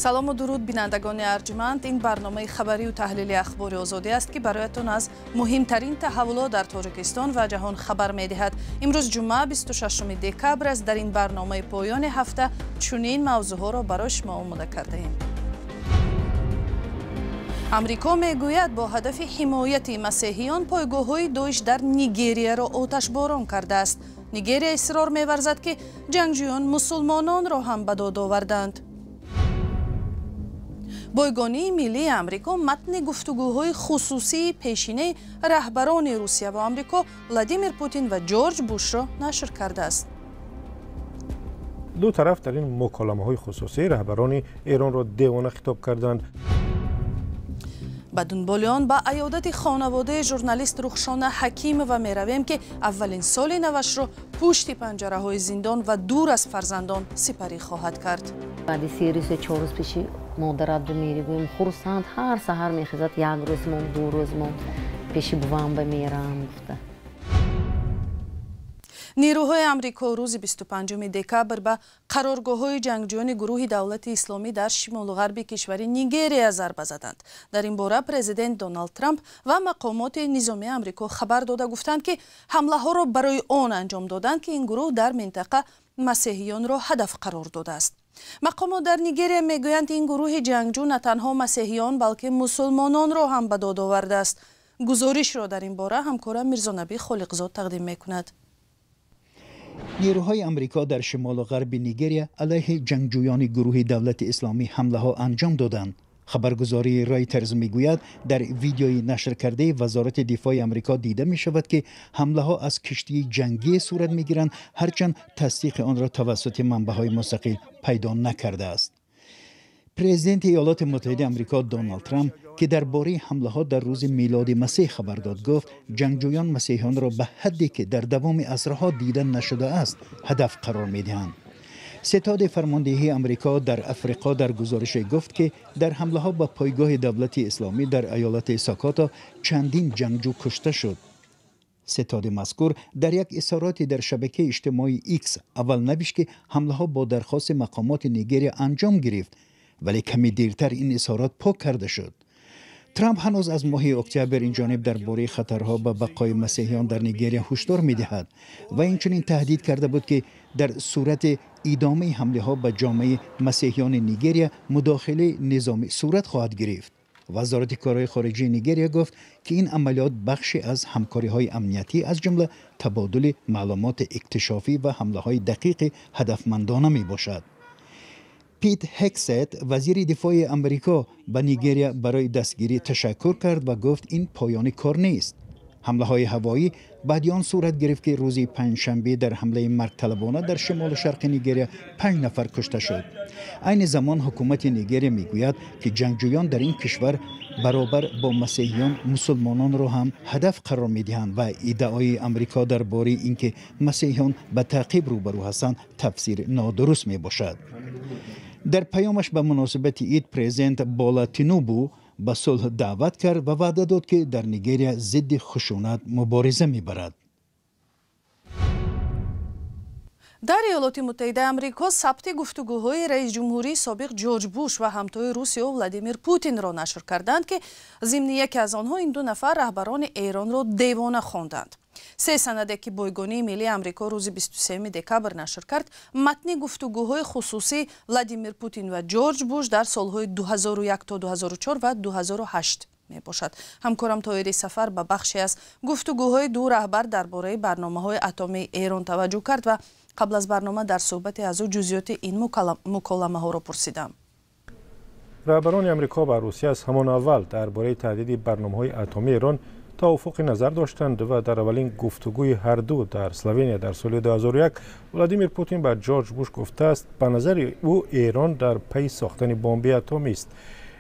Салому дуруд, бинандагони арҷманд. Ин барномаи хабарию таҳлили Ахбори Озодӣ аст, ки бароятон аз муҳимтарин таҳаввулот дар Тоҷикистон ва ҷаҳон хабар медиҳад. Имрӯз ҷумъа, 26 декабр аст. Дар ин барномаи поёни ҳафта чунин мавзӯъҳоро барои шумо омода кардаем. Амрико мегӯяд, бо ҳадафи ҳимояти масеҳиён пойгоҳҳои Доиш дар Нигерияро оташборон кардааст. Нигерия исрор меварзад, ки ҷангҷӯён мусулмононро ҳам ба дод оварданд. Бойгонии миллии Амрико матни гуфтугӯҳои хусусии пешинаи раҳбарони Русия ва Амрико Владимир Путин ва Ҷорҷ Бушро нашр кардааст. Ду тараф дар ин муколамаҳои хусусӣ раҳбарони Эронро девона хитоб карданд. Ба дунболи он ба аёдати хонаводаи журналист Рухшона Ҳакимова меравем, ки аввалин соли навашро пушти панҷараҳои зиндон ва дур аз фарзандон сипарӣ хоҳад кард. Баъди 3 рӯз ё 4 рӯз пеши модарат мери, гӯем, хурсанд, ҳар саҳар мехезад: як рӯз монд, 2 рӯз монд, пеши бувам ба мерам, гуфта. Нирӯҳои Амрико рӯзи 25 декабр ба қароргоҳҳои ҷангҷӯёни гурӯҳи Давлати Исломӣ дар шимолу ғарби кишвари Нигерия зарба заданд. Дар ин бора президент Доналд Трамп ва мақомоти низомии Амрико хабар дода, гуфтанд, ки ҳамлаҳоро барои он анҷом доданд, ки ин гурӯҳ дар минтақа масеҳиёнро ҳадаф қарор додааст. Мақомот дар Нигерия мегӯянд, ин гурӯҳи ҷангҷӯ на танҳо масеҳиён, балки мусулмононро ҳам ба дод овардааст. Гузоришро дар ин бора ҳамкорам Мирзонабӣ Холиқзод тақдим мекунад. Нерӯҳои Амрико дар шимолу ғарби Нигерия алайҳи ҷангҷӯёни гурӯҳи Давлати Исломӣ ҳамлаҳо анҷом доданд. Хабаргузории Ройтерз мегӯяд, дар видеои нашркардаи Вазорати дифои Амрико дида мешавад, ки ҳамлаҳо аз киштии ҷангӣ сурат мегиранд, ҳарчанд тасдиқи онро тавассути манбаъҳои мустақил пайдо накардааст. Президенти Иёлоти Муттаҳидаи Амрико Доналд Трамп, ки дар бораи ҳамлаҳо дар рӯзи милоди Масеҳ хабар дод, гуфт, ҷангҷӯён масеҳиёнро ба ҳадде, ки дар давоми асрҳо дида нашудааст, ҳадаф қарор медиҳанд. Ситоди фармондеҳии Амрико дар Африқо дар гузорише гуфт, ки дар ҳамлаҳо ба пойгоҳи Давлати Исломӣ дар иёлати Сокото чандин ҷангҷӯ кушта шуд. Ситоди мазкур дар як изҳороте дар шабакаи иҷтимоии Икс аввал навишт, ки ҳамлаҳо бо дархости мақомоти Нигерия анҷом гирифт, вале каме дертар ин изҳорот пок карда шуд. Трамп ҳанӯз аз моҳи октябр ин ҷониб дар бораи хатарҳо ба бақои масеҳиён дар Нигерия ҳушдор медиҳад ва инчунин таҳдид карда буд, ки дар сурати идомаи ҳамлаҳо ба ҷомеаи масеҳиёни Нигерия мудохилаи низомӣ сурат хоҳад гирифт. Вазорати корҳои хориҷии Нигерия гуфт, ки ин амалиёт бахше аз ҳамкориҳои амниятӣ, аз ҷумла табодули маълумоти иктишофӣ ва ҳамлаҳои дақиқи ҳадафмандона мебошад. Пит Ҳегсет, вазири дифои Амрико, ба Нигерия барои дастгирӣ ташаккур кард ва гуфт, ин поёни кор нест. Ҳамлаҳои ҳавоӣ баъди он сурат гирифт, ки рӯзи панҷшанбе дар ҳамлаи маргталабона дар шимолу шарқи Нигерия панҷ нафар кушта шуд. Айни замон ҳукумати Нигерия мегӯяд, ки ҷангҷӯён дар ин кишвар баробар бо масеҳиён мусулмононро ҳам ҳадаф қарор медиҳанд ва иддаои Амрико дар бораи ин ки масеҳиён ба таъқиб рӯбарӯ ҳастанд, тафсири нодуруст мебошад. Дар паёмаш ба муносибати ид президент Бола Тинубу ба сулҳ даъват кард ва ваъда дод, ки дар Нигерия зидди хушунат мубориза мебарад. Дар Иёлоти Муттаҳидаи Амрико сабти гуфтугӯҳои раисҷумҳурии собиқ Ҷорҷ Буш ва ҳамтои русиё Владимир Путинро нашр карданд, ки зимни яке аз онҳо ин ду нафар раҳбарони Эронро девона хонданд. Се санаде, ки Бойгонии миллии Амрико рӯзи 23 декабр нашр кард, матни гуфтугӯҳои хусусии Владимир Путин ва Ҷорҷ Буш дар солҳои 2001 то 2004 ва 2008 мебошад. Ҳамкорам Тоҳири Сафар ба бахше аз гуфтугӯҳои ду раҳбар дар бораи барномаҳои атомии Эрон таваҷҷӯҳ кард ва қабл аз барнома дар суҳбате аз ӯ ҷузъиёти ин муколамаҳоро пурсидам. Раҳбарони Амрико ва Русия аз ҳамон аввал дар бораи таҳдиди барномаҳои атомии Эрон тавофуқи назар доштанд ва дар аввалин гуфтугӯи ҳарду дар Словения дар соли 2001 Владимир Путин ба Ҷорҷ Буш гуфтааст, ба назари ӯ Эрон дар пайи сохтани бомби атомист.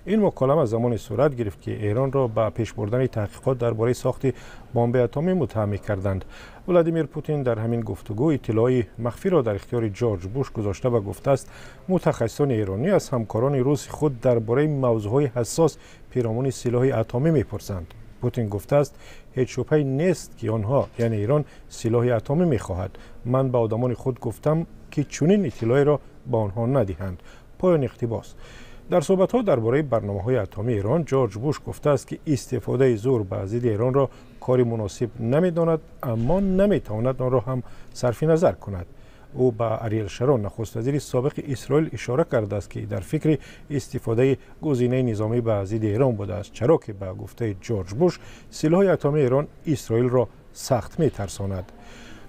Ин муколама замоне сурат гирифт, ки Эронро ба пеш бурдани таҳқиқот дар бораи сохти бомби атомӣ муттаҳам мекарданд. Владимир Путин дар ҳамин гуфтугӯ иттилои махфиро дар ихтиёри Ҷорҷ Буш гузошта ва гуфтааст, мутахассисони эронӣ аз ҳамкорони руси худ дар бораи мавзӯъҳои ҳассос пиромуни силоҳи атомӣ мепурсанд. Путин гуфтааст, ҳеҷ шубҳае нест, ки онҳо, яъне Эрон, силоҳи атомӣ мехоҳад. Ман ба одамони худ гуфтам, ки чунин иттилоеро ба онҳо надиҳанд. Поёни иқтибос. Дар суҳбатҳо дар бораи барномаҳои атомии Эрон, Ҷорҷ Буш гуфтааст, ки истифодаи зӯр ба зидди Эронро кори муносиб намедонад, аммо наметавонад онро ҳам сарфи назар кунад. Ӯ ба Ариэл Шарон, нахуствазири собиқи Исроил, ишора кардааст, ки дар фикри истифодаи гузинаи низомӣ ба зидди Эрон будааст, чаро ки ба гуфтаи Ҷорҷ Буш силоҳи атомии Эрон Исроилро сахт метарсонад.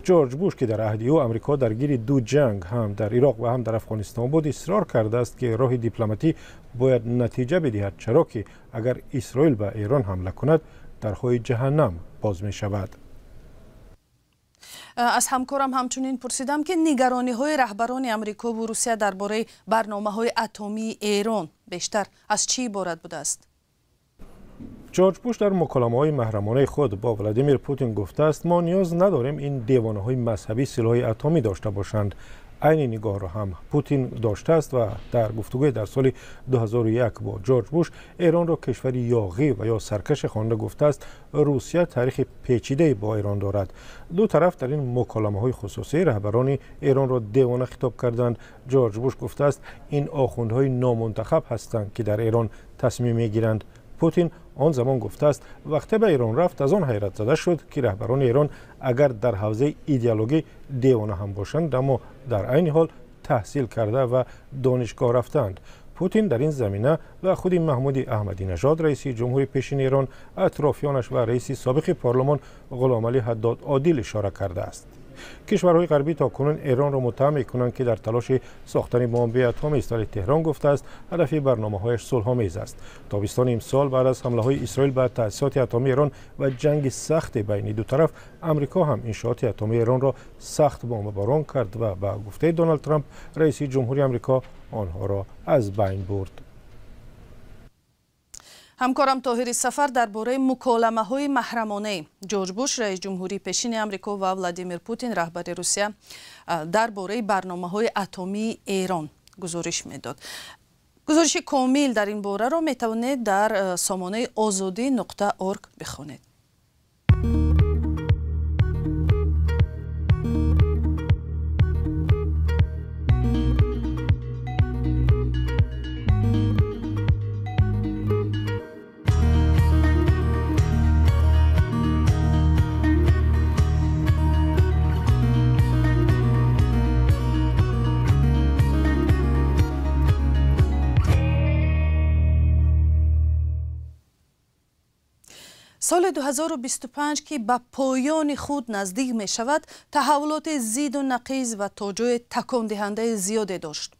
Ҷорҷ Буш, ки дар аҳди ӯ Амрико даргири ду ҷанг ҳам дар Ироқ ва ҳам дар Афғонистон буд, исрор кардааст, ки роҳи дипломатӣ бояд натиҷа бидиҳад, чаро ки агар Исроил ба Эрон ҳамла кунад, дарҳои ҷаҳаннам боз мешавад. Аз ҳамкорам ҳамчунин пурсидам, ки нигарониҳои раҳбарони Амрико ва Русия дар бораи барномаҳои атомии Эрон бештар аз чӣ иборат будааст? Ҷорҷ Буш дар муколамаҳои маҳрамонаи худ бо Владимир Путин гуфтааст, мо ниёз надорем ин девонаҳои мазҳабӣ силоҳи атомӣ дошта бошанд. Айни нигоҳро ҳам Путин доштааст ва дар гуфтугӯи дар соли 2001 бо Ҷорҷ Буш Эронро кишвари ёғӣ ва ё саркаше хонда гуфтааст, Русия таърихи печидае бо Эрон дорад. Ду тараф дар ин муколамаҳои хусусӣ раҳбарони Эронро девона хитоб карданд. Ҷорҷ Буш гуфтааст, ин охундҳои номунтахаб ҳастанд, ки дар Эрон тасмим мегиранд. Путин он замон гуфтааст, вақте ба Эрон рафт, аз он ҳайратзада шуд, ки раҳбарони Эрон агар дар ҳавзаи идеологӣ девона ҳам бошанд, аммо дар айни ҳол таҳсил карда ва донишгоҳ рафтаанд. Путин дар ин замина ба худи Маҳмуди Аҳмадинажод, раиси ҷумҳури пешини Эрон, атрофиёнаш ва раиси собиқи парлумон Ғуломалӣ Ҳаддод Одил ишора кардааст. Кишварҳои ғарбӣ то кунун Эронро муттаҳам мекунанд, ки дар талоши сохтани бомби атомӣ аст, вале Теҳрон гуфтааст, ҳадафи барномаҳояш сулҳомез аст. Тобистони имсол баъд аз ҳамлаҳои Исроил ба таъсисоти атомии Эрон ва ҷанги сахте байни ду тараф, Амрико ҳам иншооти атомии Эронро сахт бомбаборон кард ва ба гуфтаи Доналд Трамп, раиси ҷумҳури Амрико, онҳоро аз байн бурд. Ҳамкорам Тоҳири Сафар дар бораи муколамаҳои маҳрамонаи Ҷорҷ Буш, раис ҷумҳурии пешини Амрико, ва Владимир Путин, раҳбари Русия, дар бораи барномаҳои атомии Эрон гузориш медод. Гузориши комил дар ин бораро метавонед дар сомонаи ozodi.org бихонед. Соли 2025, ки ба поёни худ наздик мешавад, таҳаввулоти зиду нақиз ва то ҷое такондиҳандаи зиёде дошт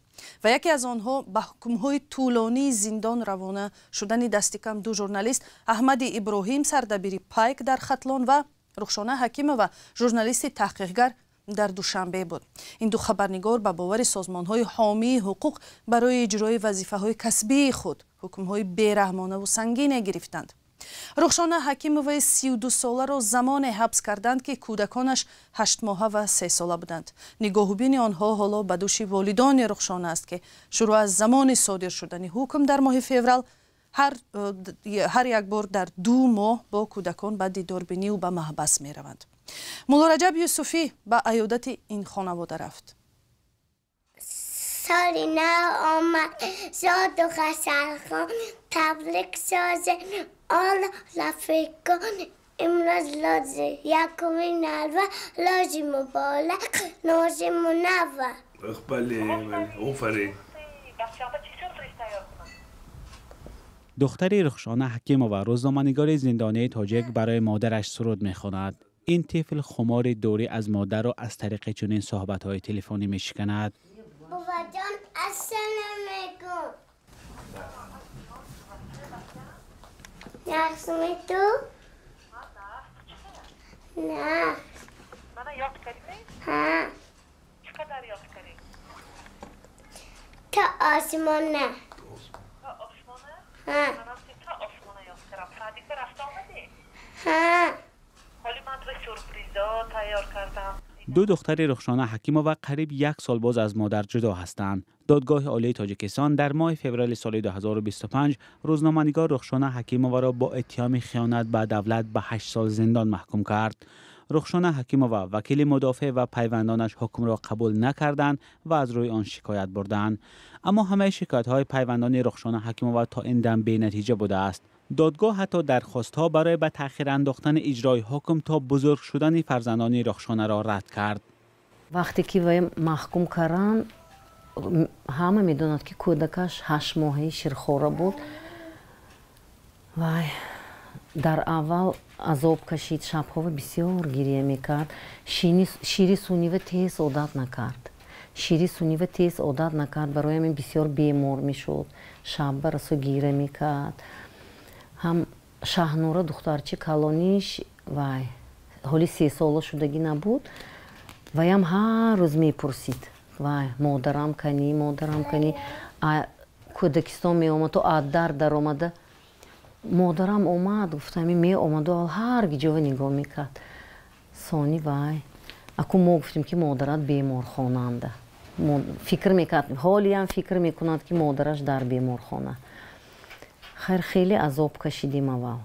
ва яке аз онҳо ба ҳукмҳои тӯлонии зиндон равона шудани дасти кам ду журналист, Аҳмади Иброҳим, сардабири Пайк дар Хатлон, ва Рухшона Ҳакимова, журналисти таҳқиқгар дар Душанбе буд. Ин ду хабарнигор ба бовари созмонҳои ҳомии ҳуқуқ барои иҷрои вазифаҳои касбии худ ҳукмҳои бераҳмонаву сангине гирифтанд. Рухшона Ҳакимоваи 32-соларо замоне ҳабс карданд, ки кӯдаконаш 8-моҳа ва 3-сола буданд. Нигоҳубини онҳо ҳоло ба дӯши волидони Рухшона аст, ки шурӯъ аз замони содир шудани ҳукм дар моҳи феврал ҳар як бор дар 2 моҳ бо кӯдакон ба дидорбинию ба маҳбас мераванд. Муллораҷаб Юсуфӣ ба аёдати ин хонавода рафт. Соли нав омад, зоду хасархон, таблик созе ол рафиқон, имрӯз лози якуми нарва, лози муборак, нози мунаввар. Бале, офарин. Духтари Рухшона Ҳакимова, рӯзноманигори зиндонии тоҷик, барои модараш суруд мехонад. Ин тифл хумори дурӣ аз модарро аз тариқи чунин суҳбатҳои телефонӣ мешиканад. Бобаҷон, ассалому алайкум. Нақшми ту? На. Мана ёд кардӣ? Ҳа. Чӣ қадар ёд кардӣ? То осмона. То осмона? Ҳа. Манам то осмона ёд кардам. Садика рафта омадӣ? Ҳа. Ҳоли ман туро сюрпризо тайёр кардам. Ду духтари Рухшона Ҳакимова қариб 1 сол боз аз модар ҷудо ҳастанд. Додгоҳи Олии Тоҷикистон дар моҳи феврали соли 2025 рӯзноманигор Рухшона Ҳакимоваро бо иттиҳоми хиёнат ба давлат ба 8 сол зиндон маҳкум кард. Рухшона Ҳакимова, вакили мудофеъ ва пайвандонаш ҳукмро қабул накарданд ва аз рӯи он шикоят бурданд. Аммо ҳамаи шикоятҳои пайвандони Рухшона Ҳакимова то ин дам бенатиҷа будааст. Додгоҳ ҳатто дархостҳо барои ба таъхир андохтани иҷрои ҳукм то бузург шудани фарзандони Рухшонаро рад кард. Вақте ки вай маҳкум карданд, ҳама медонад, ки кӯдакаш 8 моҳаи ширхора буд. Вай дар аввал азоб кашид, шабҳо бисёр гирия мекард. Шири сунива тез одат накард. Шири сунива тез одат накард, барои ҳамин бисёр бемор мешуд. Шабба расо гира мекард. Ҳам Шаҳнура духтарчи калониш, вай ҳоли 3 сола шудагӣ набуд, ваям ҳар рӯз мепурсид: вай модарам канӣ, модарам канӣ. Кӯдакистон меомаду дар даромада модарам омад, гуфтами меомаду ҳар ҷова нигоҳ мекард. Сони вай аку мо гуфтем, ки модарат беморхонаанда. Фикр мекард, ҳолиам фикр мекунад, ки модараш дар беморхона. Хайр, хеле азоб кашидим аввал.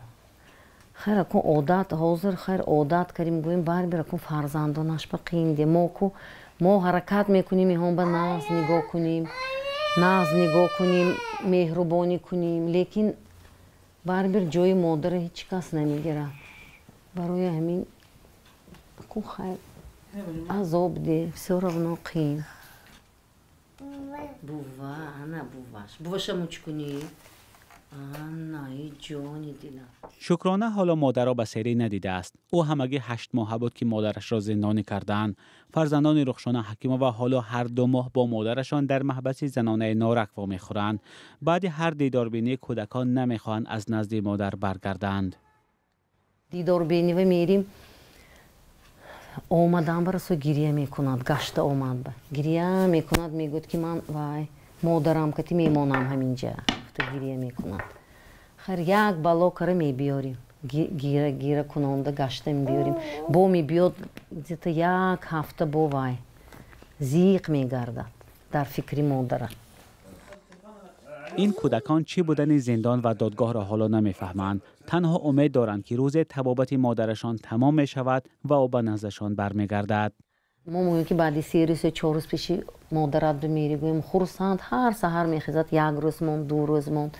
Хайр, акун одат, ҳозир хайр одат кардем, гӯем барбир акун фарзандонаш ба қинде. Мо ку мо ҳаракат мекунем, иҳон ба нағз нигоҳ кунем, нағз нигоҳ кунем, меҳрубонӣ кунем, лекин барбир ҷои модара ҳеҷ кас намегирад. Барои ҳамин акун хайр азоб де, всё равно қин. Бува, ана буваш. Буваша муч кунӣ? Шукрона ҳоло модарро ба серӣ надидааст. Ӯ ҳамагӣ 8 моҳа буд, ки модарашро зиндонӣ карданд. Фарзандони Рухшона Ҳакимова ҳоло ҳар 2 моҳ бо модарашон дар маҳбаси занонаи Норак вомехӯранд. Баъди ҳар дидорбинӣ кӯдакон намехоҳанд аз назди модар баргарданд. Дидорбинива мерим, омадан ба расо гирия мекунад, гашта омад ба гирия мекунад, мегӯяд, ки ман вай модарам кати мемонам ҳаминҷа, гирия мекунад. Хайр, як бало кара мебиёрим, гира гира кунонда гашта мебиёрим, бо мебиёд где-то як ҳафта бо вай зиқ мегардад дар фикри модара. Ин кӯдакон чӣ будани зиндон ва додгоҳро ҳоло намефаҳманд. Танҳо умед доранд, ки рӯзе табобати модарашон тамом мешавад ва ӯ ба наздашон бармегардад. Мо мегӯем, ки баъди 3 рӯз ё 4 рӯз пеши модарат бимирӣ, гӯем хурсанд ҳар саҳар мехезад, як рӯз монд, 2 рӯз монд,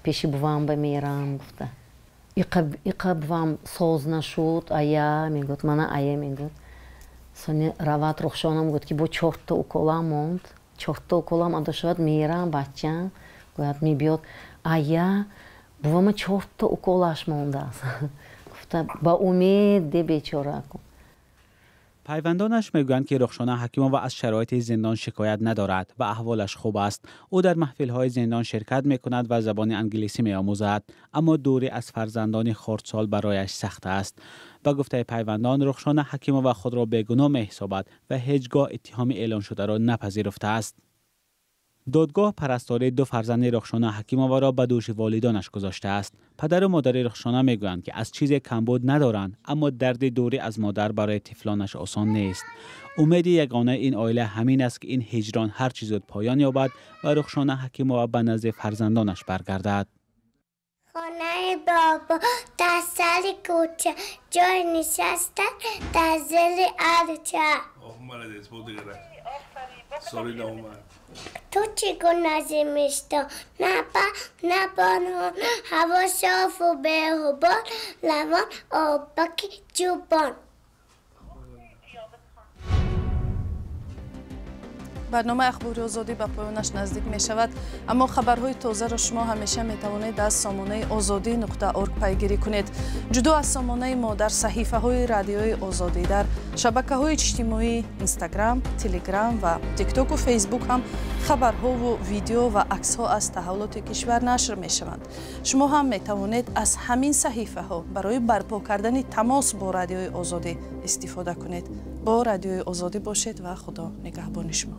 пеши бувам ба мерам гуфта. Иқа бувам соз нашуд, ая мегӯяд, мана ая мегӯяд. Сони равад Рухшонам гӯяд, ки бо 4 уколам монд, 4 уколам адо шавад, мерам бачам. Гӯяд мебиёд, ая бувама 4 уколаш мондааст. Гуфта ба умед де бечора кун. Пайвандонаш мегӯянд, ки Рухшона Ҳакимова аз шароити зиндон шикоят надорад ва аҳволаш хуб аст. Ӯ дар маҳфилҳои зиндон ширкат мекунад ва забони англисӣ меомӯзад, аммо дурӣ аз фарзандони хурдсол барояш сахт аст. Ба гуфтаи пайвандон, Рухшона Ҳакимова худро бегуноҳ меҳисобад ва ҳеҷ гоҳ иттиҳоми эълоншударо напазируфтааст. Додгоҳ парастории 2 фарзанди Рухшона Ҳакимоваро ба дӯши волидонаш гузоштааст. Падару модари Рухшона мегӯянд, ки аз чизе камбуд надоранд, аммо дарди дурӣ аз модар барои тифлонаш осон нест. Умеди ягонаи ин оила ҳамин аст, ки ин ҳиҷрон ҳар чӣ зуд поён ёбад ва Рухшона Ҳакимова ба назди фарзандонаш баргардад. Хонаи бобо дар сари кӯча, ҷой нишаста дар зери арча. Ту чӣ гуна зимистон, на барф, на борон, ҳаво софу беғубор, равон обаки ҷубон. Барномаи Ахбори Озодӣ ба поёнаш наздик мешавад, аммо хабарҳои тозаро шумо ҳамеша метавонед аз сомонаи озодӣ.орг пайгирӣ кунед. Ҷудо аз сомонаи мо дар саҳифаҳои радиои Озодӣ дар шабакаҳои иҷтимоӣ Инстаграм, Телеграм ва Тиктоку Фейсбук ҳам хабарҳову видео ва аксҳо аз таҳаввулоти кишвар нашр мешаванд. Шумо ҳам метавонед аз ҳамин саҳифаҳо барои барпо кардани тамос бо радиои Озодӣ истифода кунед. Бо радиои Озодӣ бошед ва Худо нигаҳбони шумо.